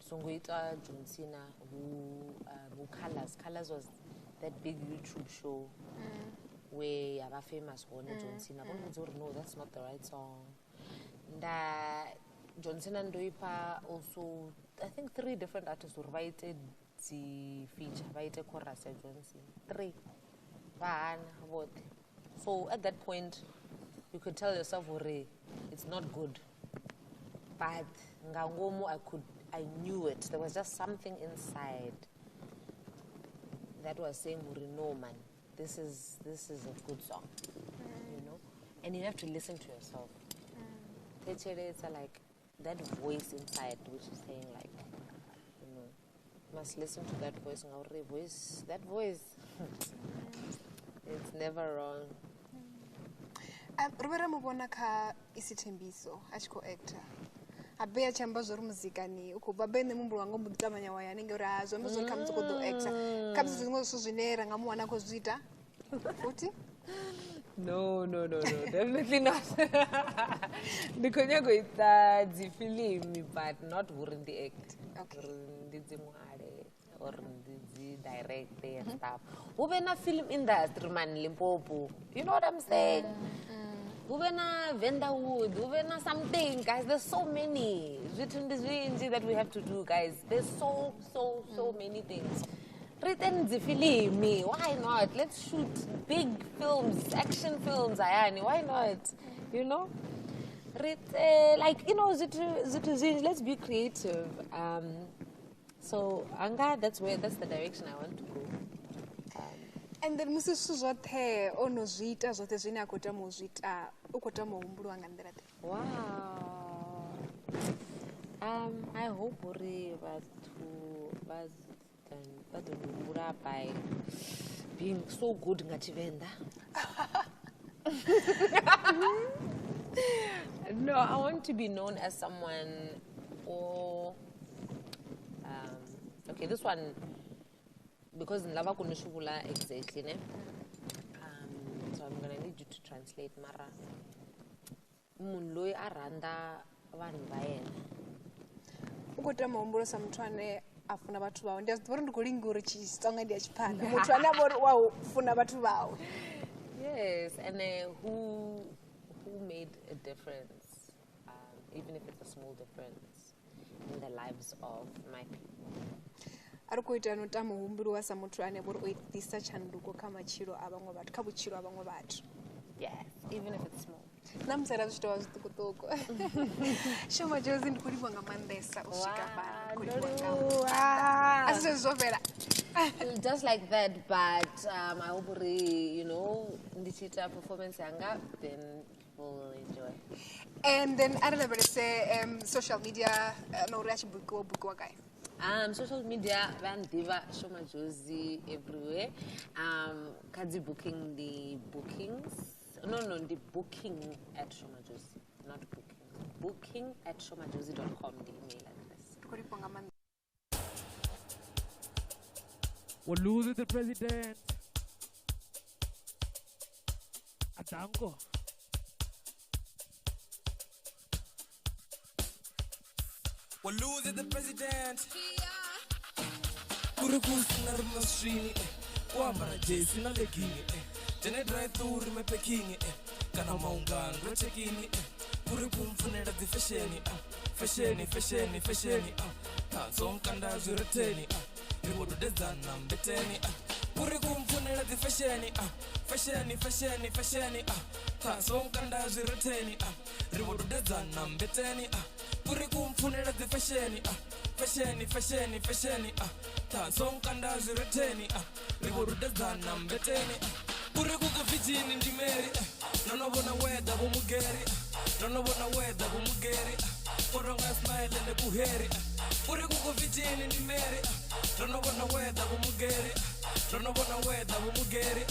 songo ita John Cena who Colors. Colors was that big YouTube show where ya vha famous hone John Cena. Vho ndivhudza uri no, that's not the right song. Nda John Cena ndo ifha also, I think, three different artists uri vha ite dzi feature, vha ite chorus ya John Cena. Three. Vha hana vhoṱhe. So at that point you could tell yourself uri it's not good. But nga ngomu I knew it. There was just something inside that was saying uri no man, this is a good song. You know? And you have to listen to yourself. Thetshelesa, like that voice inside which is saying like, you must listen to that voice. Ngauri voice, that voice, it's never wrong. Ri vhe ra mu vhona kha Isithembiso a tshi khou actor, a be a tshi amba zwori muzikani u khou bva be nṋe muhumbulo wanga u mbo ḓi ṱavhanya wa ya hanengei uri ha zwi amba zwori khamusi u khou ḓo actor, khamusi zwiṅwe zwithu zwine ra nga mu wana a khou zwi ita futhi. No, definitely not. Ndi khou nyaga u ita dzi filimi, but not uri ndi act. Uri ndi dzi ṅwale or ndi dzi direct and stuff. Hu vhe na film industry man Limpopo. You know what I'm saying? Hu vhe na Vendawood, hu vhe na something, guys. There's so many. Zwithu ndi zwinzhi that we have to do, guys. There's so, so, so many things. Ri iteni dzi filimi. Why not? Let's shoot big films, action films, ayani. Why not? You know? Ri ite, like, zwithu zwithu zwinzhi. Let's be creative. So anga that's the direction I want to go. And then musi zwithu zwoṱhe o no zwi ita zwoṱhe zwine a khou tama u zwi ita, u khou tama u humbuliwa nga nḓila ḓe? Wow. I hope uri vhathu vha ḓo ndi humbula by being so good nga Tshivenḓa. No, I want to be known as someone or okay, this one, because ni lava ku ni swi vula exactly ne. So I'm gonna need you to translate, mara munhu loyi a rhandza vanhu va yena. U khou tama u humbula sa muthu ane a funa vhathu vhawe. Ndi a zwi ḓivha uri ndi khou linga uri Tshitsonga ndi ya tshipfana, muthu ane a vha uri wa u funa vhathu vhawe. Yes, and who made a difference, even if it's a small difference, in the lives of my people. A ri khou ita no tama u humbuliwa sa muthu ane vha uri o ḓisa tshanduko kha matshilo a vhaṅwe vhathu, kha vhutshilo ha vhaṅwe vhathu. Yes, even if it's small. Na musi arali zwi tshi tou vha zwiṱukuṱuku. Sho Madjozi, ndi khou livhuwa nga maanḓesa u swika fhano. Ndi khou livhuwa nga maanḓa. A si zwezwi zwo fhela. Just like that, but I hope uri, ndi tshi ita performance yanga, then people will enjoy. And then a ri lavhelese social media, na uri a tshi bukiwa, bukiwa gai? Social media vha nḓivha Sho Madjozi everywhere. Kha dzi booking ndi bookings. No, ndi booking at Sho Madjozi, not bookings. booking@shomadjozi.com ndi email address. Ndi khou livhuwa nga maanḓa. We'll lose the president. Adango. We'll lose the president. Kuri kusina ri maswini, ku ambara jesi na legging, dzhene drive through ri mepacking, kana maungano ro chekini, kuri kumpfunela dzi fashion, fashion fashion fashion, ṱhanzo nkanda zwi retheni, ri vho dudedzana mbeteni, kuri kumpfunela dzi fashion, fashion fashion fashion, ṱhanzo nkanda zwi retheni, ri vho dudedzana. rudedzana mbeteni uri kumpfunela dzi fesheni fesheni fesheni fesheni ṱhanso nkanda zwi retheni ri vho rudedzana mbeteni uri kukufitshini ndi meri no no vhona weda vho mugeri no no vhona weda vho mugeri koronga smile ne kuheri uri kukufitshini ndi meri no no vhona weda vho mugeri no no vhona weda vho mugeri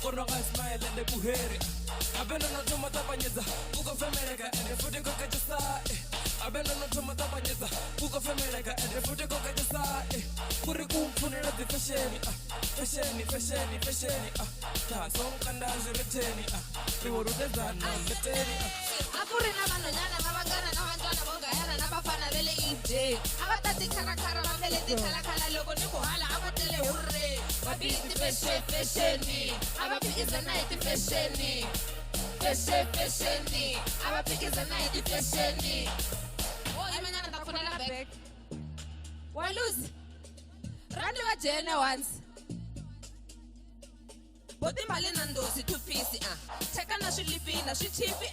koronga smile ne kuheri abe no no thoma ṱavhanyedza kukofemeleka ende futhi koketshisa abe no no thoma ṱavhanyedza kukofemeleka ende futhi koketshisa uri kumpfunela dzi fesheni fesheni fesheni fesheni ṱhanso nkanda zwi retheni ri vho rudedzana mbeteni a ku ri na vanhwanyana va vangana na vantswana vo gayana na vafana va le EJ a va ta tikharakhara va vele tikhalakhala loko ni ku hala a va tele hurre va bihi tifexefexeni a va phikizana hi tifexeni fexefexeni a va phikizana hi tifexeni wo yimanyana ta ku fonela back wa luzi rani va jene once Botimali na ndosi two piece cheka na swilipi na swichipi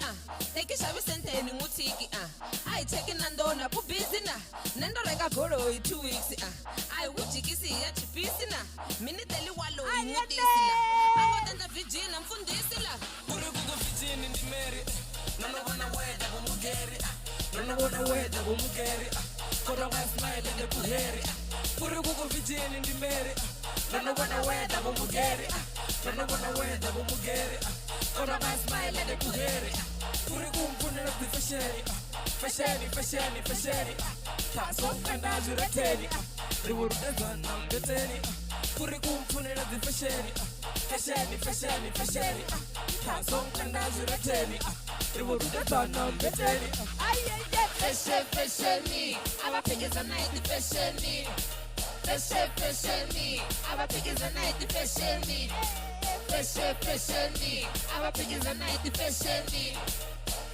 teki xavi senteni n'wi tshiki a hi cheki na ndona ku busy na nendo reka goloi 2 weeks a hi wu jikisi hi ya chipisi na miniteli wa loyi n'wi tisi la a ngo tenda vijina mfundhisi la uri kukufitshini ndi meri no no vhona weda vho mugeri no no vhona weda vho mugeri koronga smile ne kuheri uri kukufitshini ndi meri no no vhona weda vho mugeri no no vhona weda vho mugeri koronga smile ne kuheri uri kumpfunela dzi fesheni fesheni fesheni fesheni ṱhanso nkanda zwi retheni ri vho rudedzana mbeteni uri kumpfunela dzi fesheni fesheni fesheni fesheni ṱhanso nkanda zwi retheni ri vho rudedzana mbeteni fexefexeni a va phikizana hi tifexeni fexefexeni a va phikizana hi tifexeni fexefexeni a va phikizana hi tifexeni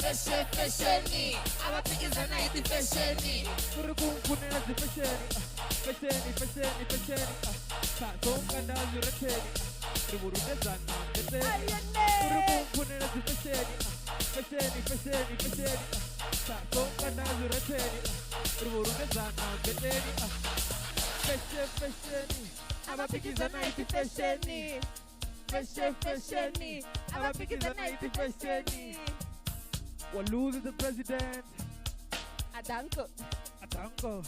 fexefexeni a va phikizana hi tifexeni uri kumpfunela dzi fesheni fesheni fesheni fesheni ṱhanso nkanda zwi retheni ri vho rudedzana mbeteni uri kumpfunela dzi fesheni fesheni fesheni fesheni ṱhanso nkanda zwi retheni ri vho rudedzana mbeteni feshe fesheni a va phikizana hi tifexeni feshe fesheni a va phikizana hi tifexeni Waluzi the president Adanko Adanko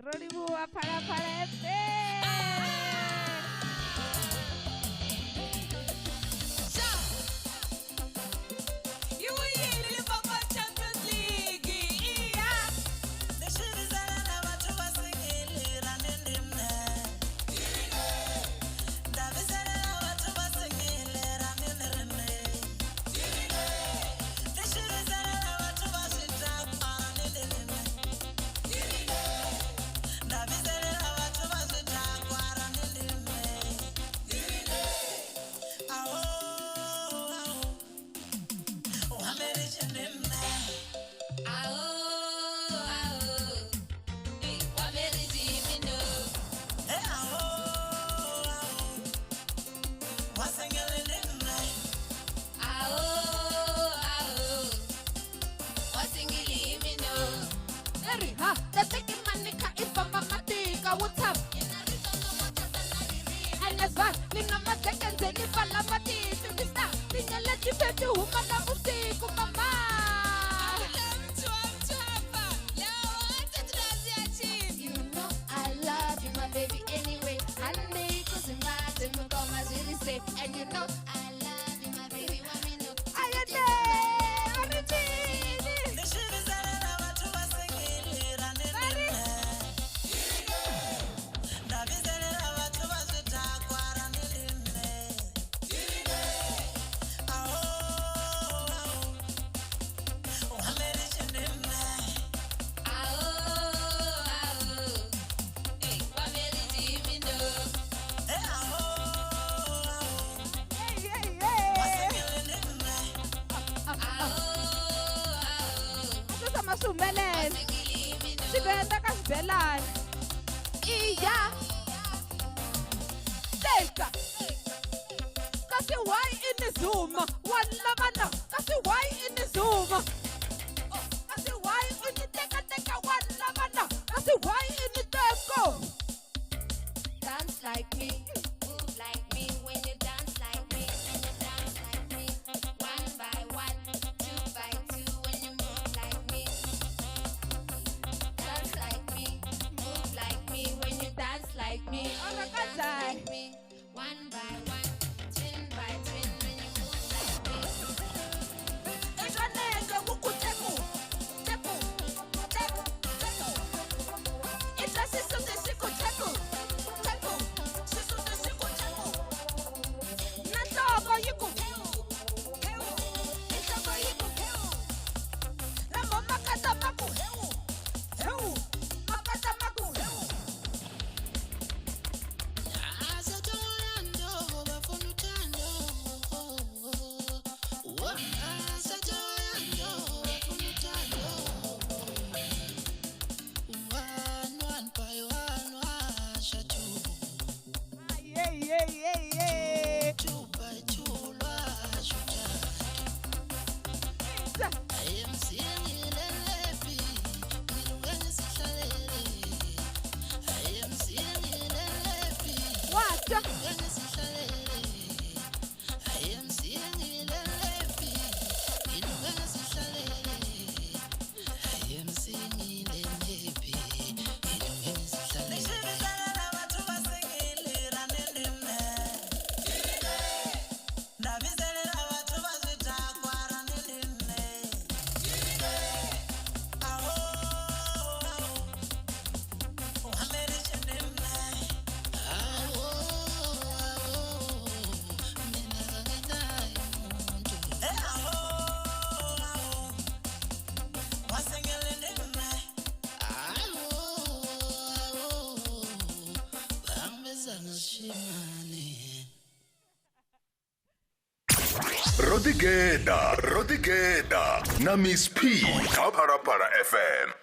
Ro livhuwa Phalaphala FM. And you know I love you, my baby. Want me no? Xivenda ka xibelani iya teka kasi why i ni zuma wa lavana Ro ḓigeḓa, ro ḓigeḓa na Miss P kha Phalaphala FM.